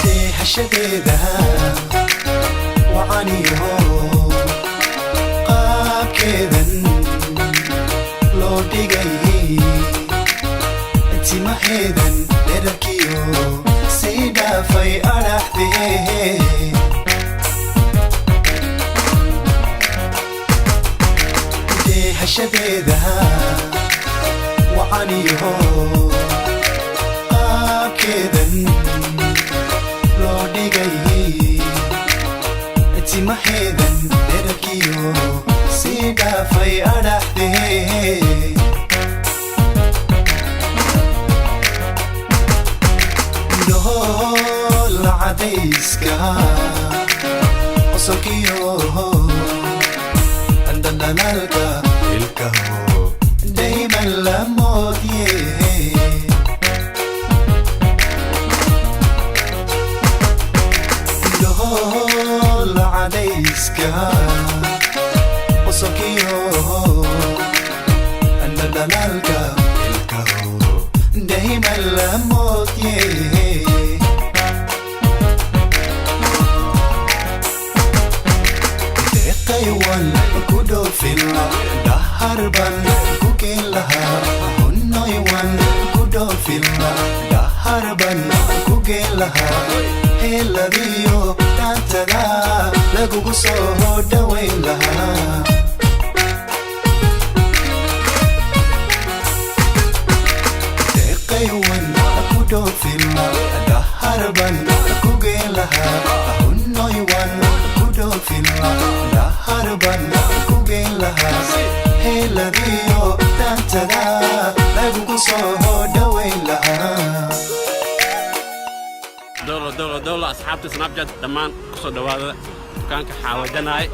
Dehashadeeda wacaniyo qaabkeedan loo dhigay, timaheedan dherarkiyo sii dhaafay adhaxdee. Dehashadeeda wacaniyo qaabkeedan loo dhigay, timaheedan dherarkiyo sii dhaafay adhaxdee. Dhool cadayska, qosolkiyo dhandhalaalka ilkaho dayman la moodye. Dhool cadayska, qosolkiyo dhandhalaalka ilkaho dayman la moodye. Deeqaywan ku dhoofila, dhaharban ku geen lahaa. Hunnoywan ku dhoofila, dhaharban ku geen lahaa. Heeladiyo dhaantada lagugu soo dhowayn lahaa. Deeqaywan ku dhoofila, dhaharban ku geen lahaa. Hunnoywan ku dhoofila, dhaharban ku geen lahaa. Heeladiyo dhaantada lagugu soo dhowayn lahaa. Dowlo, dowlo, dowlo, asxaabta Snapchat dhammaan, kusoo dhawaada dukaanka Xaawajanaay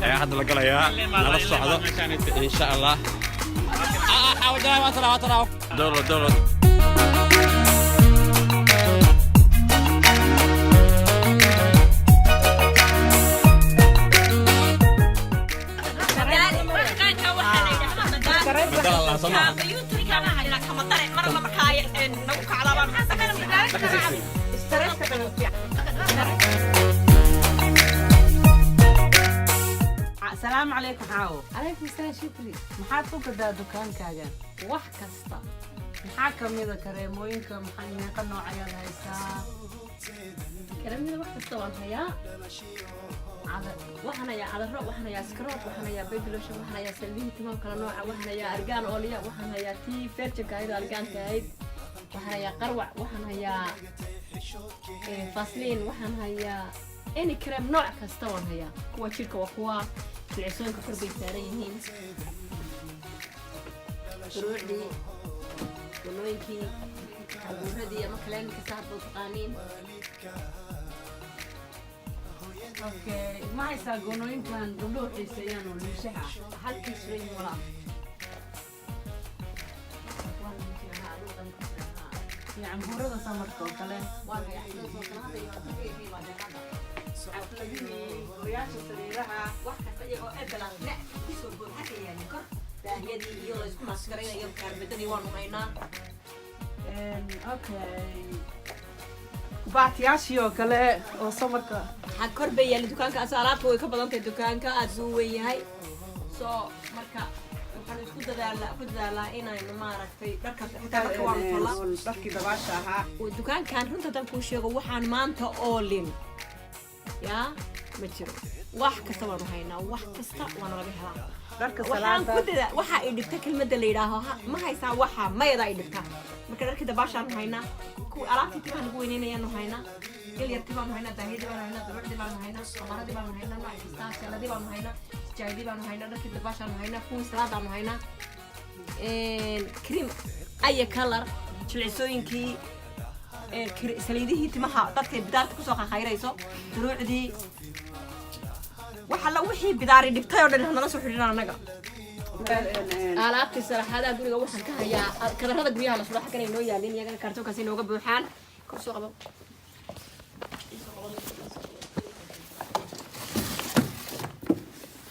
ayaa hadda la galayaa. Nala socdo, insha Allah. Xaawajanaay waa tara, waa tara. Dowlo, dowlo. Asalaamu calaykum, Xaawo. Calaykum salaam, Shukri. Maxaad ku gadaa dukaankaaga? Wax kasta. Maxaa ka mida kareemooyinka? Maxaa, meeqa nooc ayaad haysaa? Kareemada wax kasta waan hayaa. Waxaan hayaa cadaro, waxaan hayaa scrub, waxaan hayaa baby lotion, waxaan hayaa saliid timaha kala nooca, waxaan hayaa argan oil, waxaan hayaa tii virginka ahayd oo argaanka ahayd, waxaan hayaa qarwac, waxaan hayaa Vaseline, waxaan hayaa any cream, nooc kasta waan hayaa. Kuwa jirka waa kuwa jilicsooyinka, kor bay saaran yihiin. Shuruucdii, gunooyinkii, abuuradii ama kaleemka saad buu taqaaniin. Okay, ma haysaa goonooyinkan gabdhuhu xiiseeyaan oo liishaha ah? Halkii suran yihiin, walaa. Iyo cambuurada samarka oo kale? Xafladihii, guryaasha, sariiraha? Wax kasta iyagoo ebela ne kusoo bood xagga yaalin kor daahiyadii iyo la isku maskaraynayo, kaarbedadii waanu haynaa. Okay, baatiyaashii oo kale oo samarka? Waxaa kor bay yaallin dukaanka. Asa alaabta way ka badan tahay, dukaanka aad buu weyn yahay. So marka waxaan isku dadaalaa, ku dadaalaa inaynu maaragtay dharka, xitaa dharka waanu tolaa. Dharkii dabaasha ahaa? Dukaankan runta haddaan kuu sheego, waxaan maanta oolin yaa ma jiro. Wax kasta waanu haynaa, wax kasta waana laga helaa. Dharka waxaan ku salaada? dada waxaa i dhibta kelmadda la yidhaaho "Ma haysaa waxa?" Mayadaa i dhibta. Marka dharkii dabaashaanu haynaa, kuwa alaabtii timaha lagu weyneynayaanu haynaa, galyartii baanu haynaa, daahiyadii baanu haynaa, duruucdii baanu haynaa, qamaradii baanu haynaa, nooc kasta, shaladii baanu haynaa. Sajaayadii baanu haynaa, dharkii dabaashaanu haynaa, kuwii salaadaanu haynaa, cream aya color, jilcisooyinkii, saliidihii timaha dadka bidaarta kusoo qaqayrayso, duruucdii, wax alla wixii bidaari dhibtay oo dhan nala soo xidhiidhaan annaga. Alaabtii saraxaadaha guriga waxaan ka hayaa, kadarada guryaha la suro xaggan ay noo yaalin, iyagana kartoonkaasi nooga buuxaan. Kor soo qabo.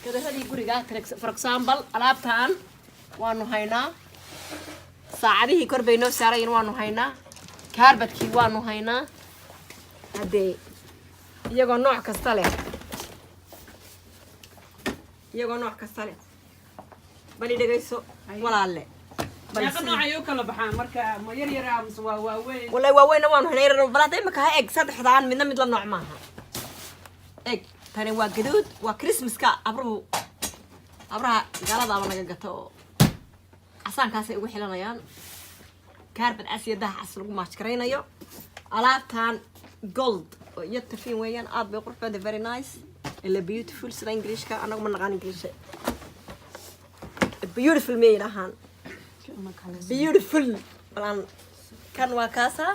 Kadaradii guriga, for example, alaabtan waanu haynaa. Saacadihii kor bay noo saarayin, waanu haynaa. Carpetkii waanu haynaa, haddee iyagoo nooc kasta leh, iyagoo nooc kasta leh. Bali dhegayso, walaalle. Bal Meeqa nooc ay u kala baxaan marka? Ma yar yar ah mise waa waaweyn? Wallahi waaweynna waanu haynaa, yar bal hadda imika ha eg. Saddexdaan midna mid la nooc maaha. Eg, tani waa gaduud, waa Christmaska. Abruhu, abraha gaaladaaba naga gata oo casaankaasay ugu xilanayaan. Carpet cas iyo daha cas lagu match garaynayo. Alaabtan gold oo iyo tafiin weeyaan, aad bay qurux badan, very nice ila beautiful. Sida Englishka, anagu ma naqaan English. Beautiful miyay dhahaan? Beautiful. Balan kan waa kaasa.